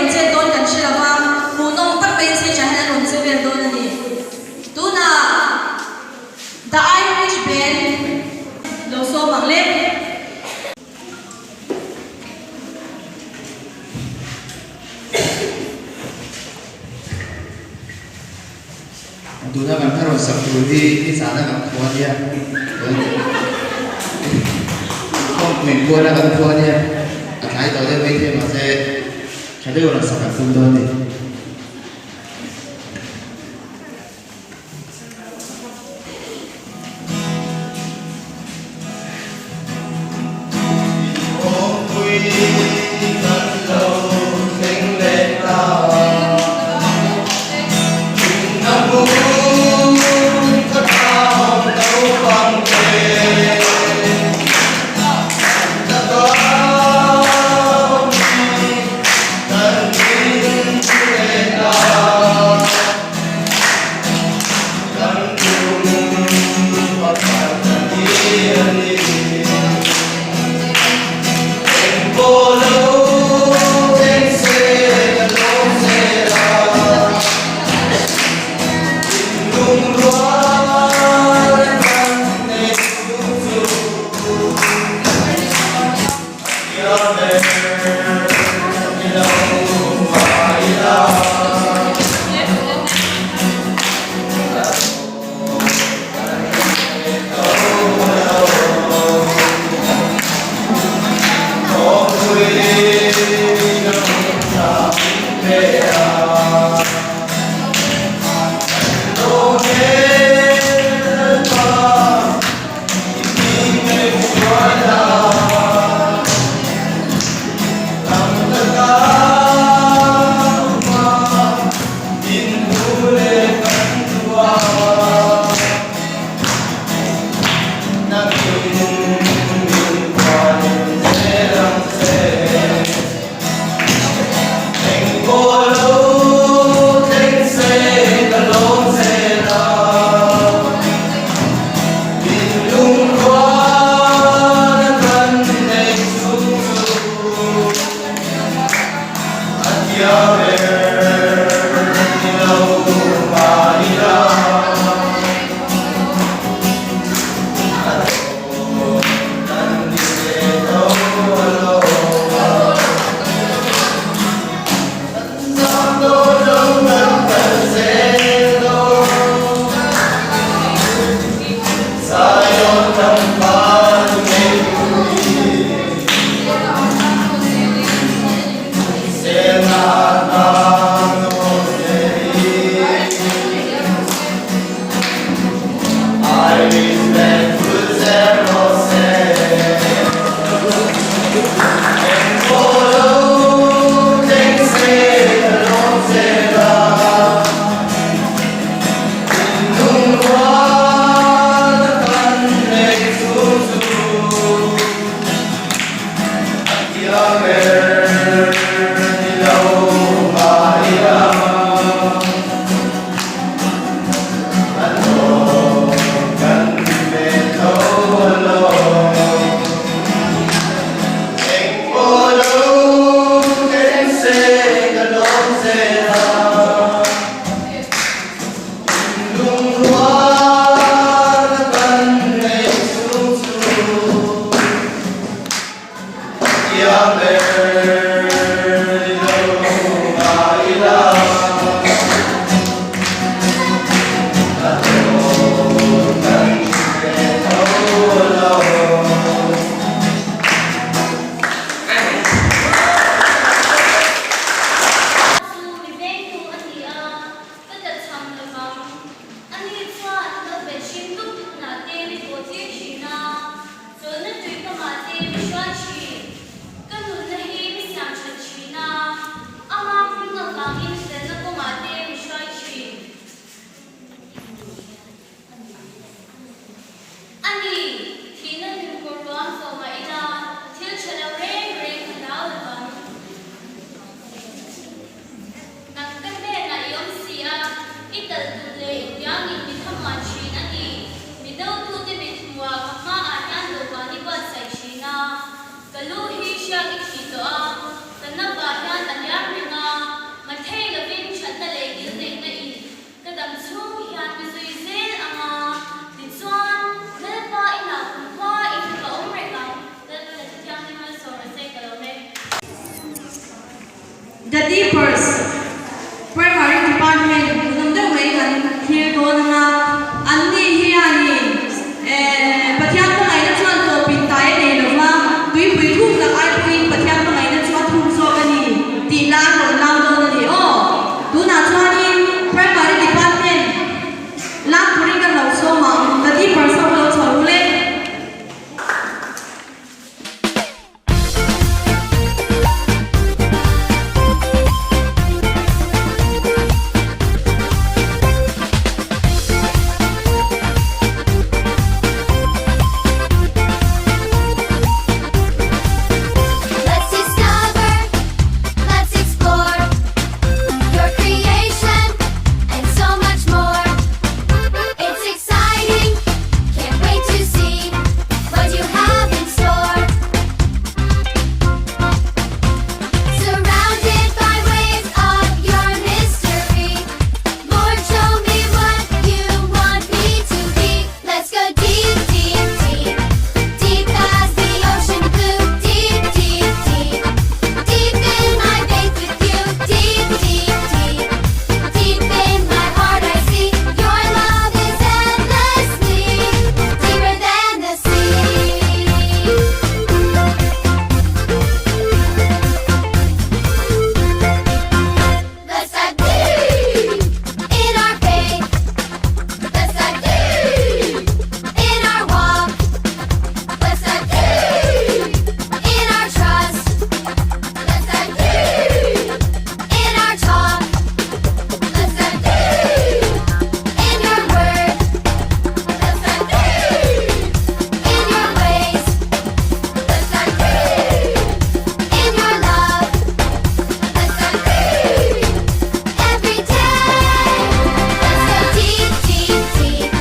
rawn chet dawn kan hre lo va, hmuhnawm tak maiin stage ah hian an rawn che vel dawn a ni. Tunah The Irish Band lo sawm ang le. Tuna kan hla rawn sak tur hi i zahna kan khua nia, kawngpui kuala kan khua nia, a tlai tawh deuh mai thei mahse tha deuh rawn sak an tum dawn a ni. Deepers Primary Department hmuhnawm deuh mai kan thlir dawn anga anni hianin Pathian hmangaihna chuan tawpin tai a nei lova, tuipui thuk tak ai pawhin Pathian hmangaihna chu a thuk zawk a ni tih la an rawn lam dawn a ni aw. Tunah chuanin Primary Department lak turin kan lo sawm ang, The Deepers ho lo chho ru le. Let's discover, let's explore your creation and so much more. It's exciting, can't wait to see what you have in store. Surrounded by waves of your mystery, Lord, show me what you want me to be. Let's go deep, deep, deep, deep as the ocean blue. Deep, deep, deep, deep in my faith with you. Deep, deep, deep, deep in my heart I see your love is endlessly deeper than the sea. Let's dive deep in our faith. Let's dive deep in our walk. Let's dive deep in our trust. Let's dive deep in our talk. Let's dive deep in your word. Let's dive deep in your ways. Let's dive deep in your love. Let's dive deep every day. Let's go deep, deep, deep,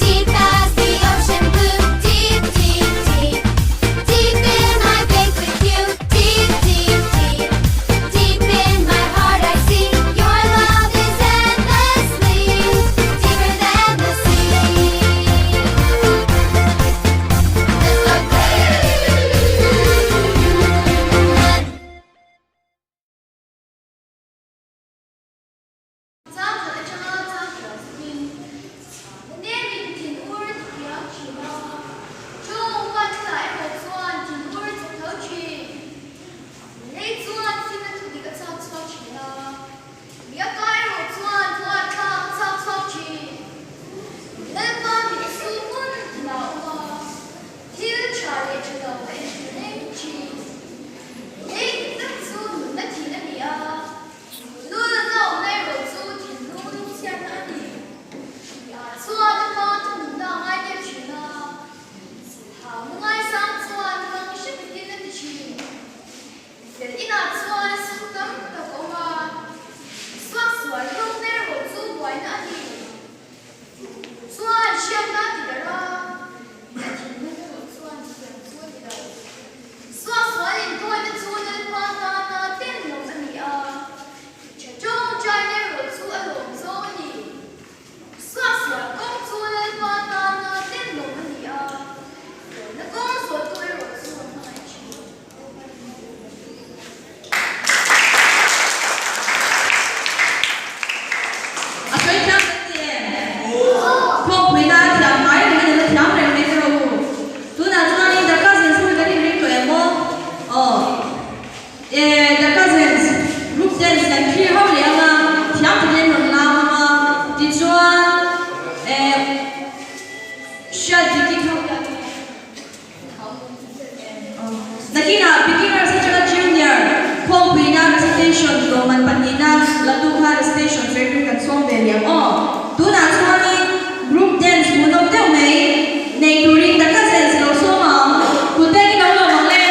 deep as the ocean blue. Deep, deep, deep, deep in my faith with you. Deep, deep, deep, deep in my heart I see your love is endlessly deeper than the sea. Let's go deep. Chang khat atanga chang khat ah sakin chhana nemin thinur a tipiang thin a, chung huatthla erawh chuan thinur a chak tho thin. Lei chuan thil a thudik a chak chhuak thin a, mi a ka erawh chuan huatthlak a chak chhuak thin. Lalpa mit chu hmun tinah a awm a, thil tha leh tha lo a entir reng thin. Lei dik tak chu nunna thin a ni a. Nunna awmna erawh chu thinlung lungchhiatna a ni. Nia chuan a hma chu nunna a ngai deuh thin a, Silhau ngaisang chuan kang hre takin a ti thin. Fel inah chuan a sum tam tak a awm a, suaksual hlawkna erawh chu buaina a ni. Chuan hriatna a ti darh a, a thinlung erawh chuan thiam chu a ti lo. Suaksual intawina chu Lalpa tana ten lo a ni a, tha tawngtaina erawh chu a lawm zawng a ni. Suaksual kawng chu Lalpa tana ten lo a ni a, felna kawng zawhtu erawh chu a hmangaih thin. A sawi thiam kan ti em? Thawkpuina a thiam ngai reng a ni, a thiam reng mai tawh u. Tunah chuanin The Cousins hi kan inring tawh em aw? Aw. E, The Cousins group dance kan thlir ho leh ang a, thiam takin an rawn lam ang a, tichuan e, hriat dik i tho ta nge? Nakinah Beginners atanga Junior khawmpuina recitation lawmman pahnihna latu kha recitation fair kan sawm ve liam aw. Tunah chuanin group dance hmuhnawm deuh mai nei turin The Cousins lo sawm ang. Kut bengin lo lawm ang le.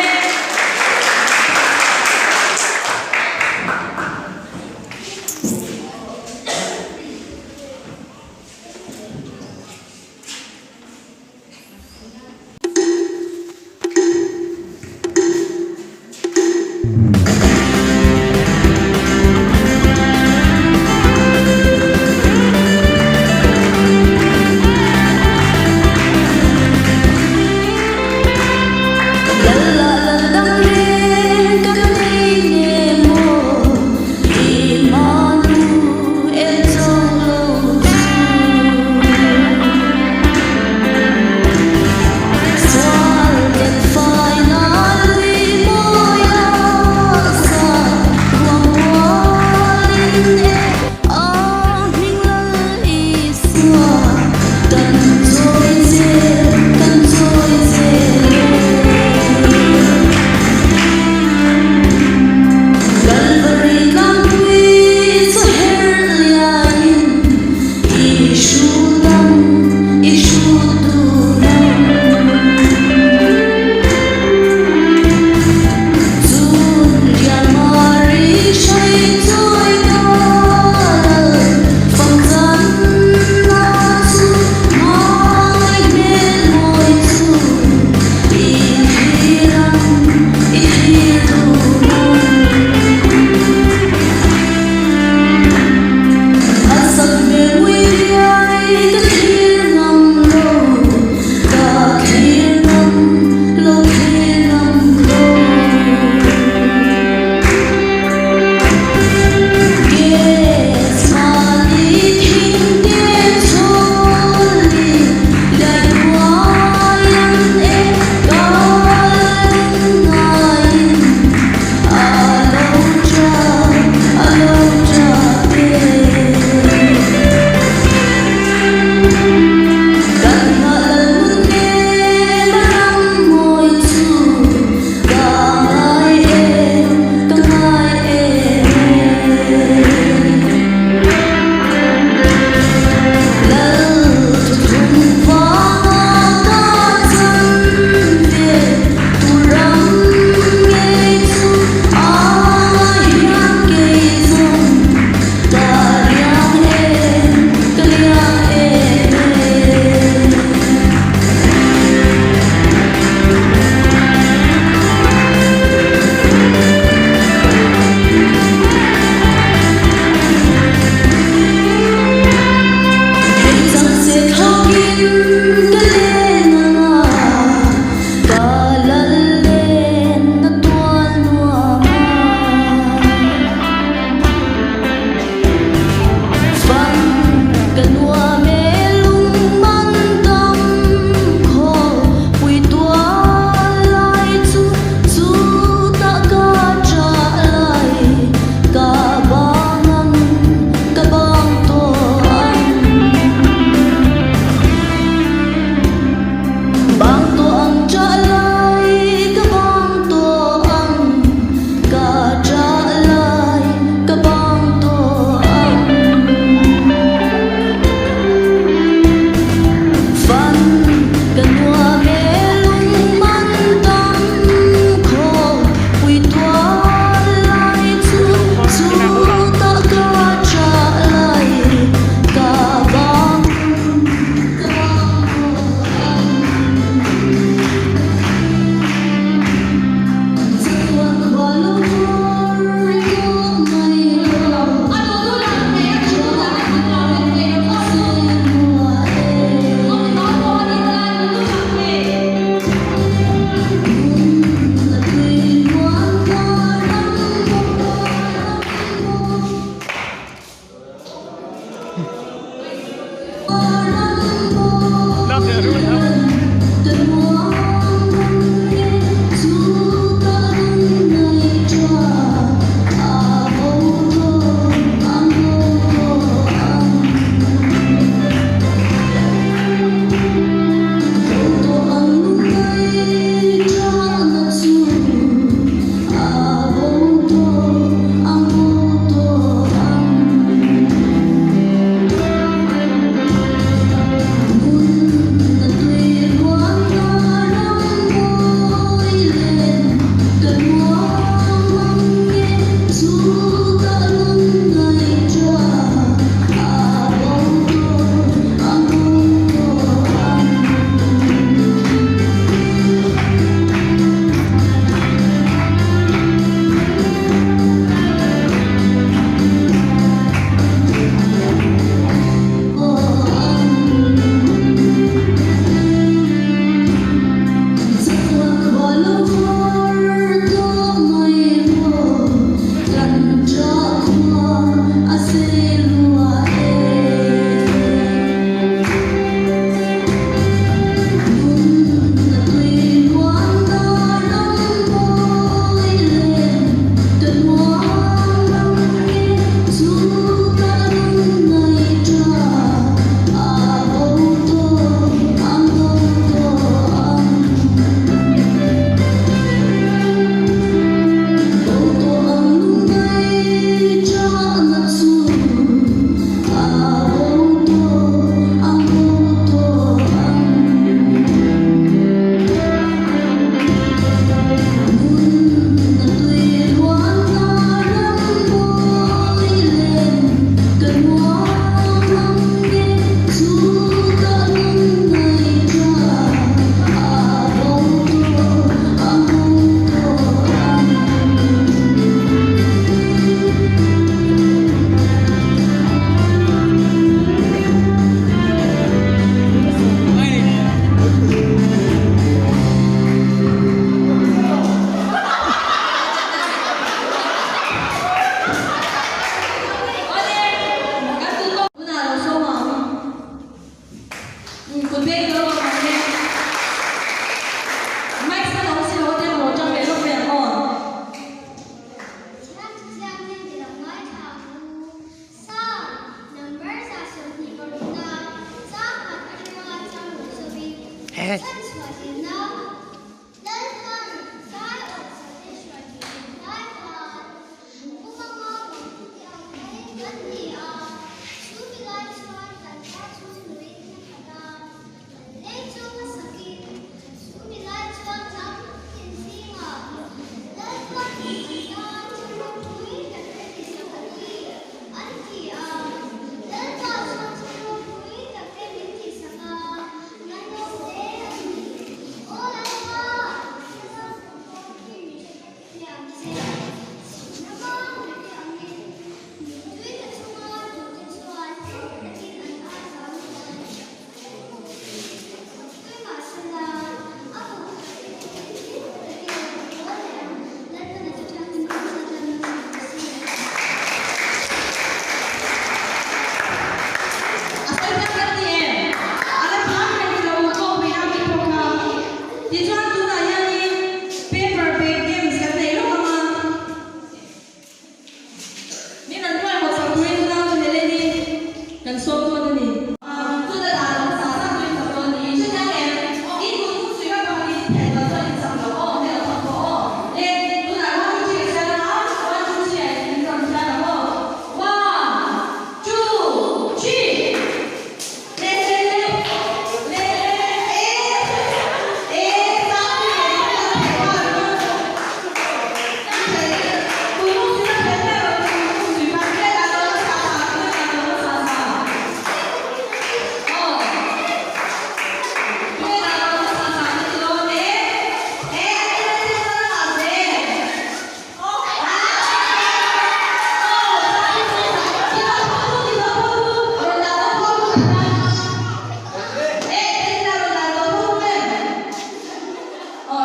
A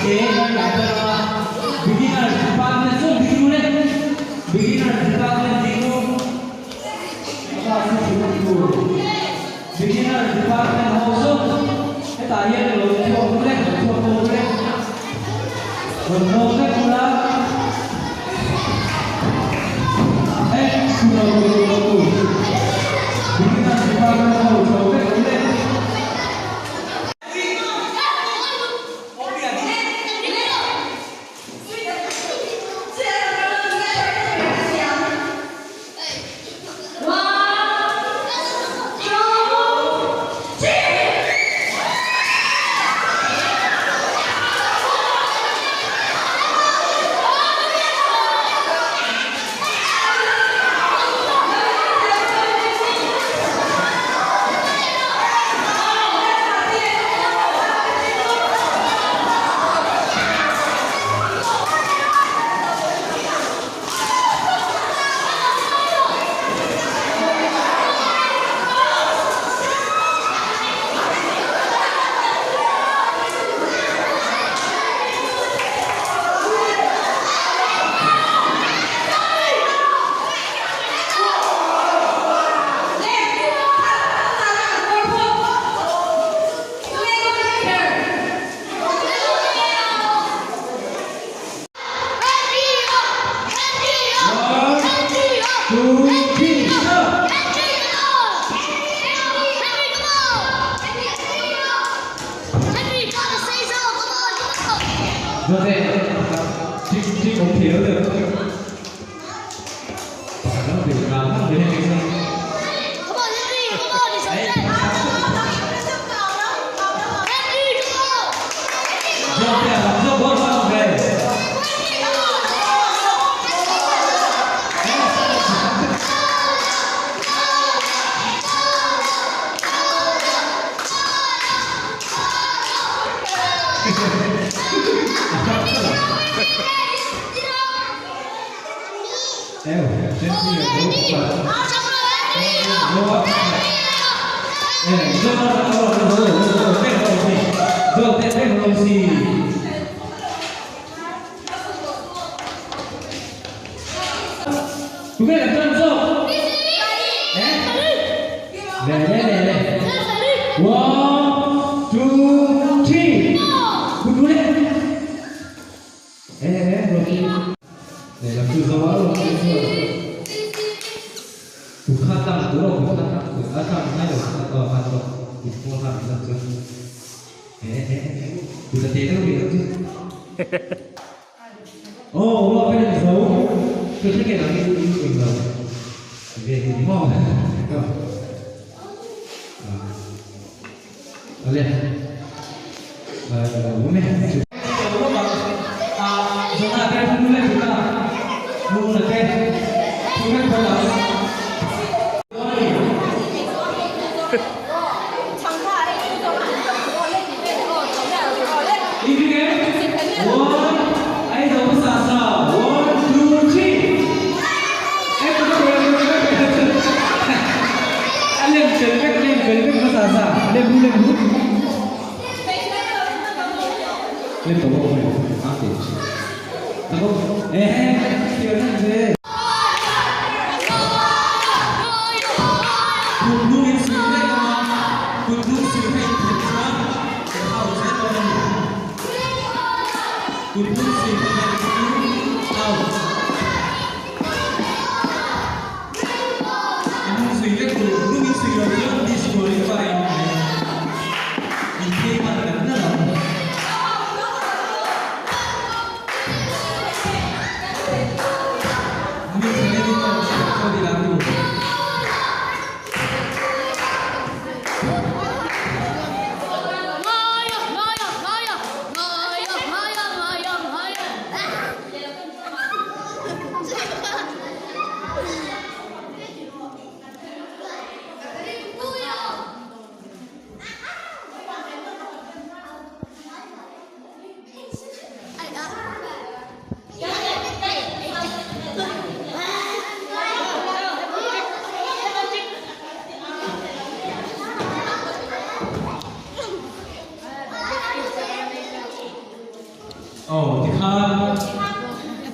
te kan dah dawn a, beginner department chu ding le, beginner department ding u, a class hi chhuk tur, beginner department ho chu hetah hian lo chhuak u le, lo chhuak dawn u le, rawn hawng vek ula, hei chhun lo tur lo tur, beginner department ho chho vek u le.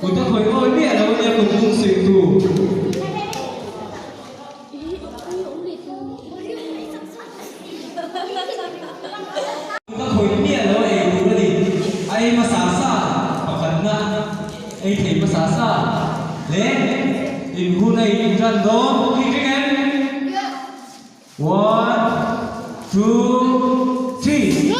Kut a khawih awi miah lo nia kut hnung suih tu. Kut a khawih miah lo ei tur a ni. A ei hmasa sa pakhatna ei thei hmasa sa le in hun a in tan dawn. Ring ring em? One, two, three.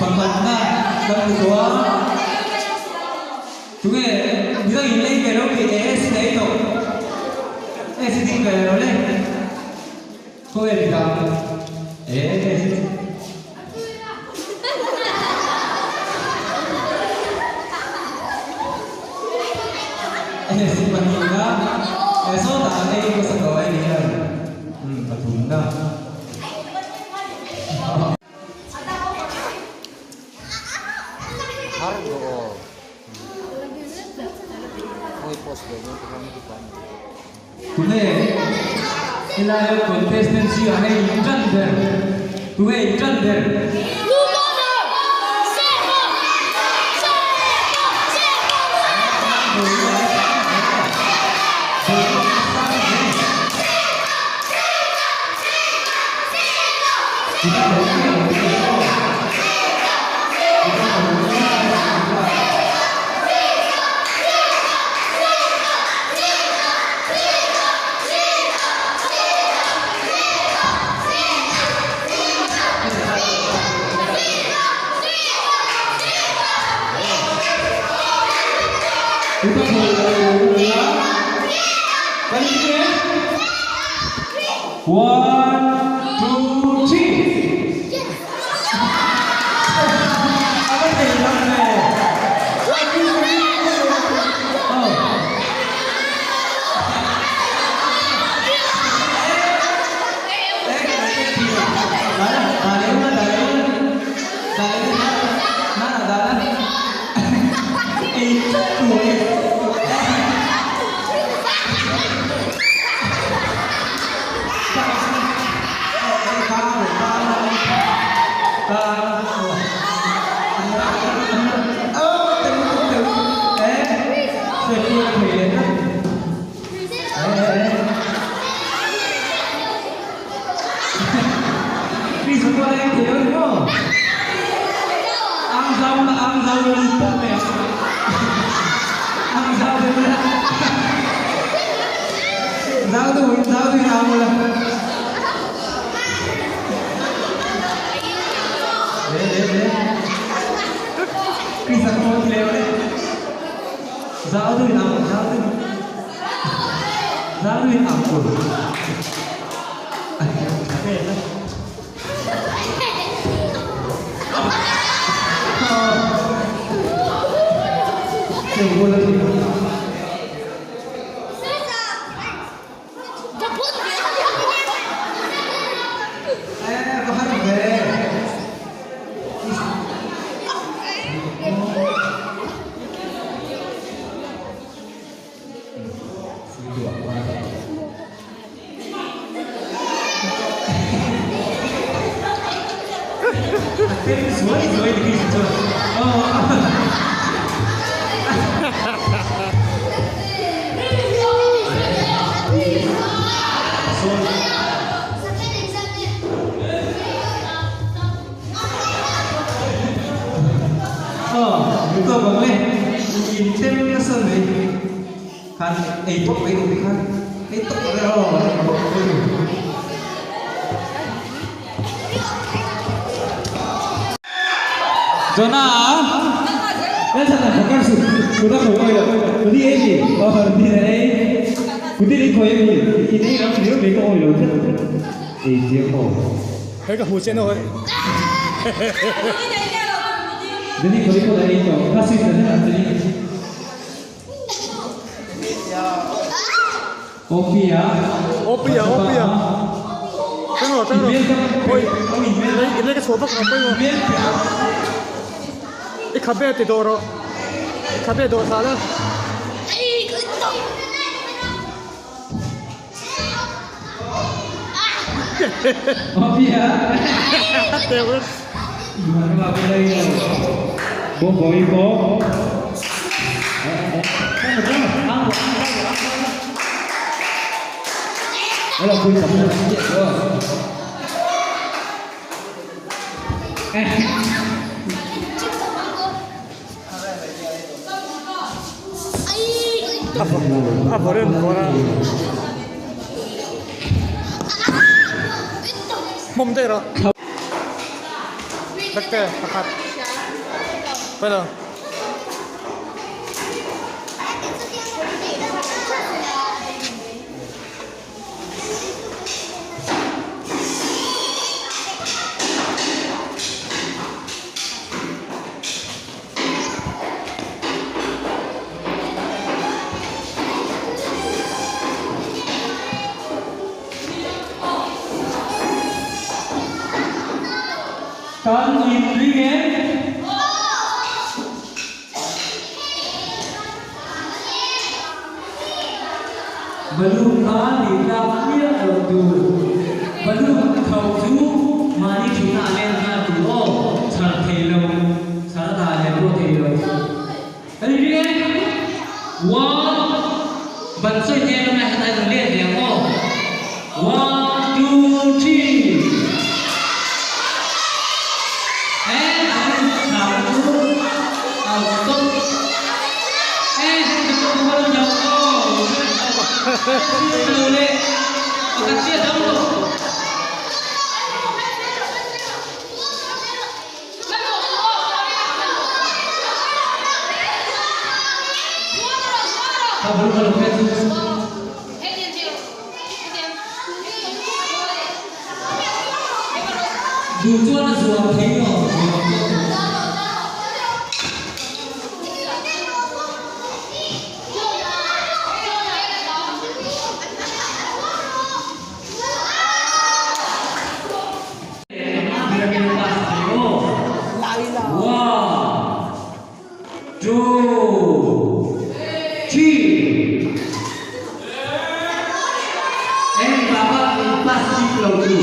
Pakhatna kan hmu tawh a, tunge midang in lei ve lo tih leh AC daih tawh, AC ding ve lo le. Khaw en ta e e si pahnihna e sawtah an ei hmasa tawh e ni hian umm pathumna. Tunge helai a contestant zingah hei in tan ber? Tunge in tan ber? One, two, three. A va thei lam ve. Kan in ring em? Balloon kha ni tlak miah lo tur. Balloon tho chu mahni thihna ah len nghal tur aw, chhar thei lo, chhar a dah leh pawh thei lo. Kan in ring em? One, ban sawi hnem a ngai khat ai let leh ang aw. One, two, three. Eh, balloon chhar chu a stop. Eh, heti pawh chu balloon lo aw. Lo leh pakhat chiah dang tawh. Duh chuan a zuam thei lo. One, two, three. Em baba plastic lo chu.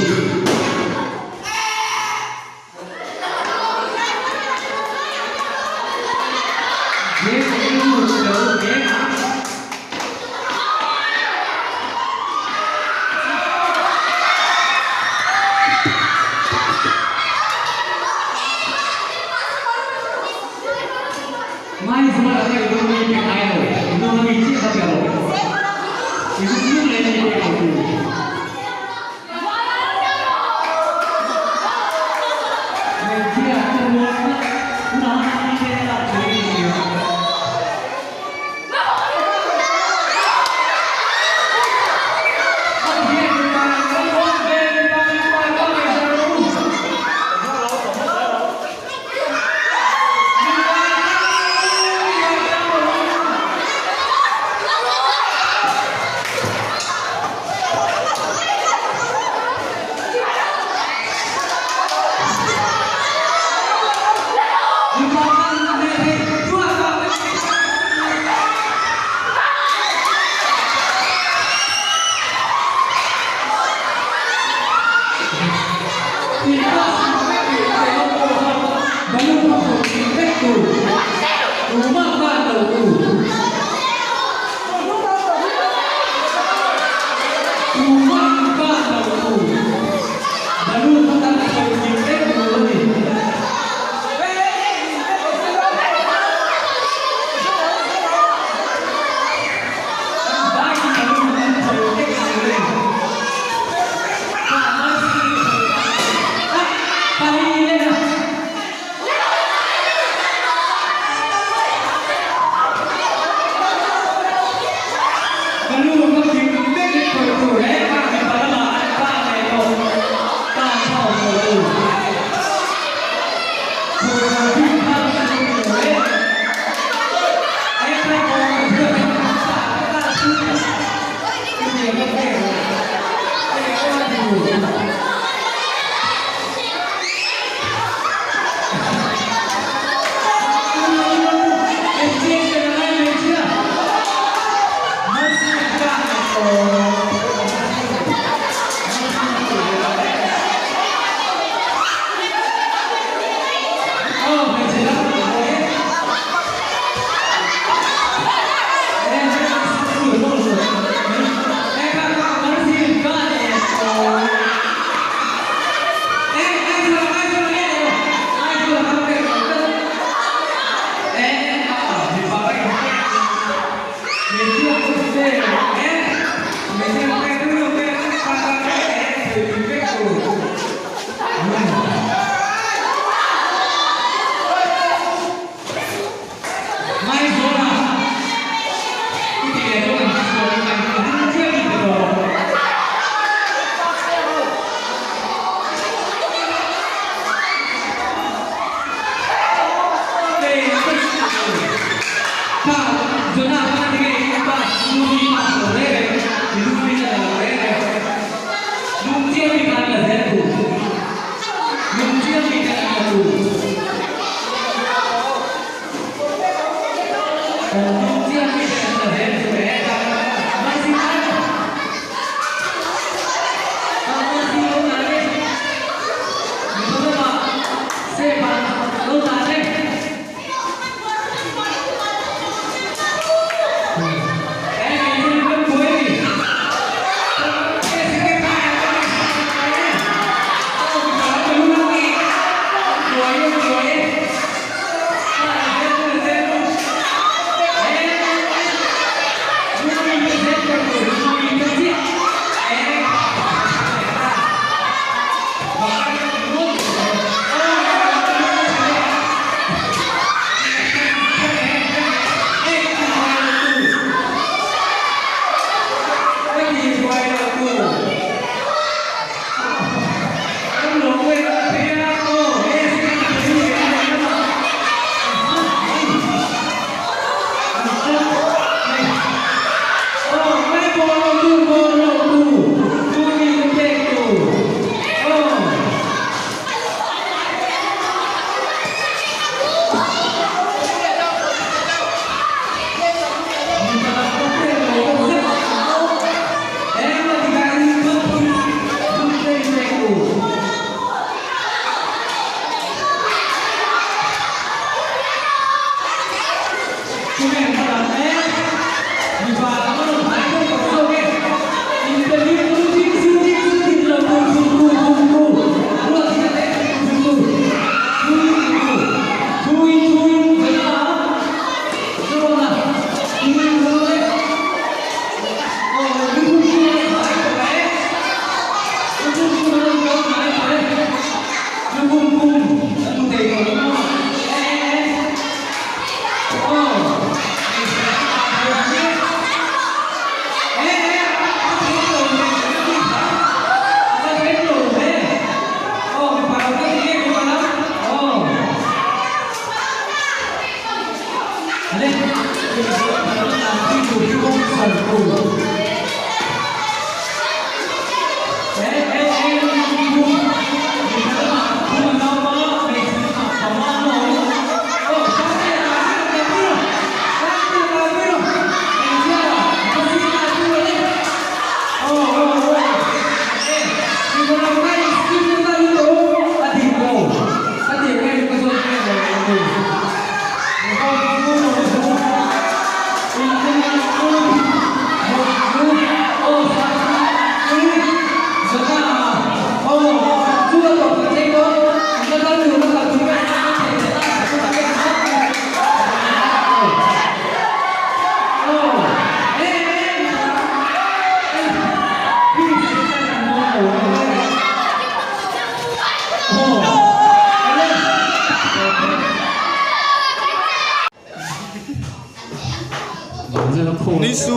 Nui su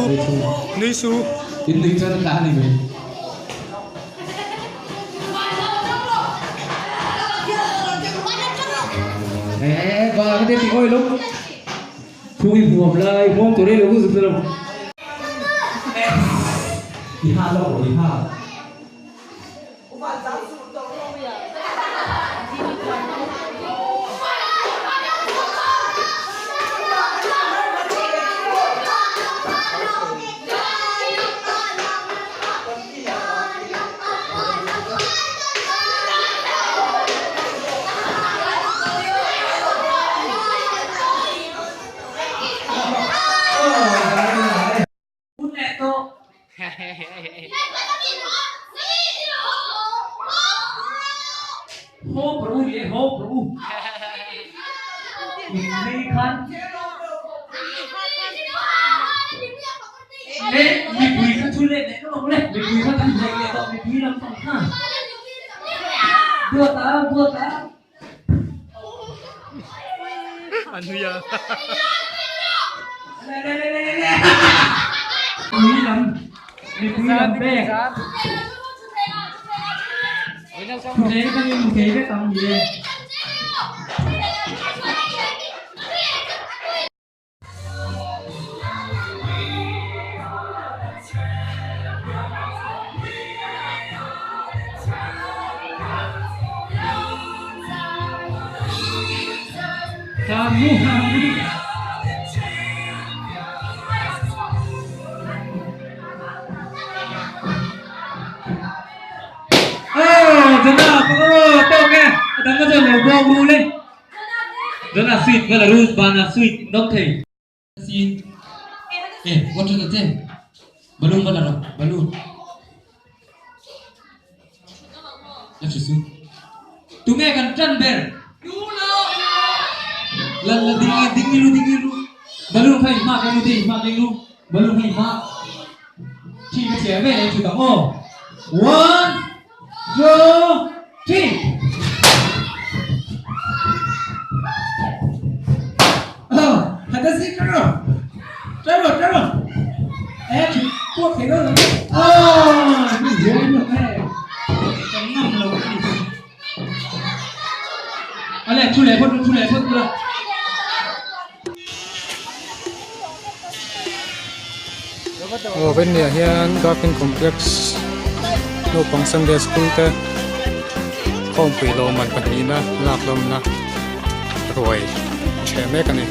nui su In nui chuan a tla a ni mai. Eh, ba ka te ti oi lo. Phui huam lai, huam tur ei lo ku zuk lo. I ha lo, i ha. Ho Prabhu ye ho Prabhu. Nei khan le mipui kha thu le ne no le mipui kha kan le le to mipui. Mipui lam pang kha. Duat a, duat a. A nui a. Le le le le le. Mipui lam, mipui lam pek. Thuthleng atangin mu thei vek ang ni e. Dona sweet bala rus bana sweet dom thei sin eh water ta che balloon bala ro balloon la chu su tu nge kan tan ber la la ding ding ilu ding ilu balloon khai ma keng lu di ma keng lu balloon khai ma thi ka che ve le chu tang o one two three Aw venia hian Garfield Complex naupang Sunday School te khawmpui lawmman pahnihna lak lawmna ruai ṭheh mek a ni.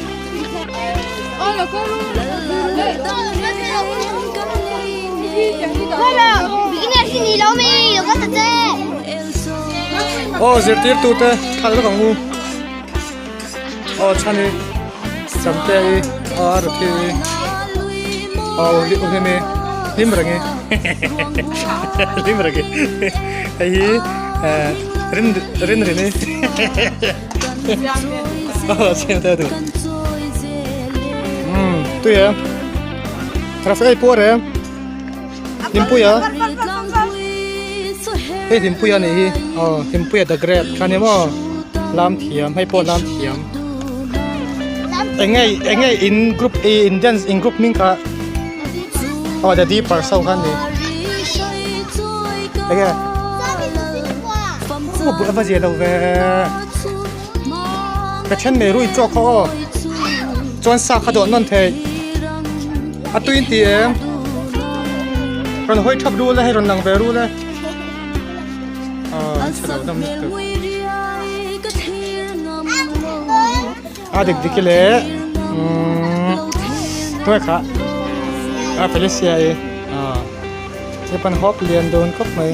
Aw zirtirtu te thal vek ang u aw chhani samte i aw a ruthi i aw u hlimi hlim reng i hlim reng i hei hi eh rin rin rin i aw chheng te duh umm tui e traffic ei puar e Hlimpuia hei Hlimpuia nih hi aw Hlimpuia the great kha ni maw lam thiam hei pawh lam thiam eng nge eng nge in group i in dance in group hming kha aw the deeper so kha ni eng nge aw a va zia lo ve ka then mai rui chawk kha aw chuan sa kha dawh nawn thei a tuin ti em rawn hawi thap rul e hei rawn lang ve rul e aw an chhe lo dam lutuk a dik dik i le umm tunge kha a Felicia i aw chuan hawp lian dawn khawp mai.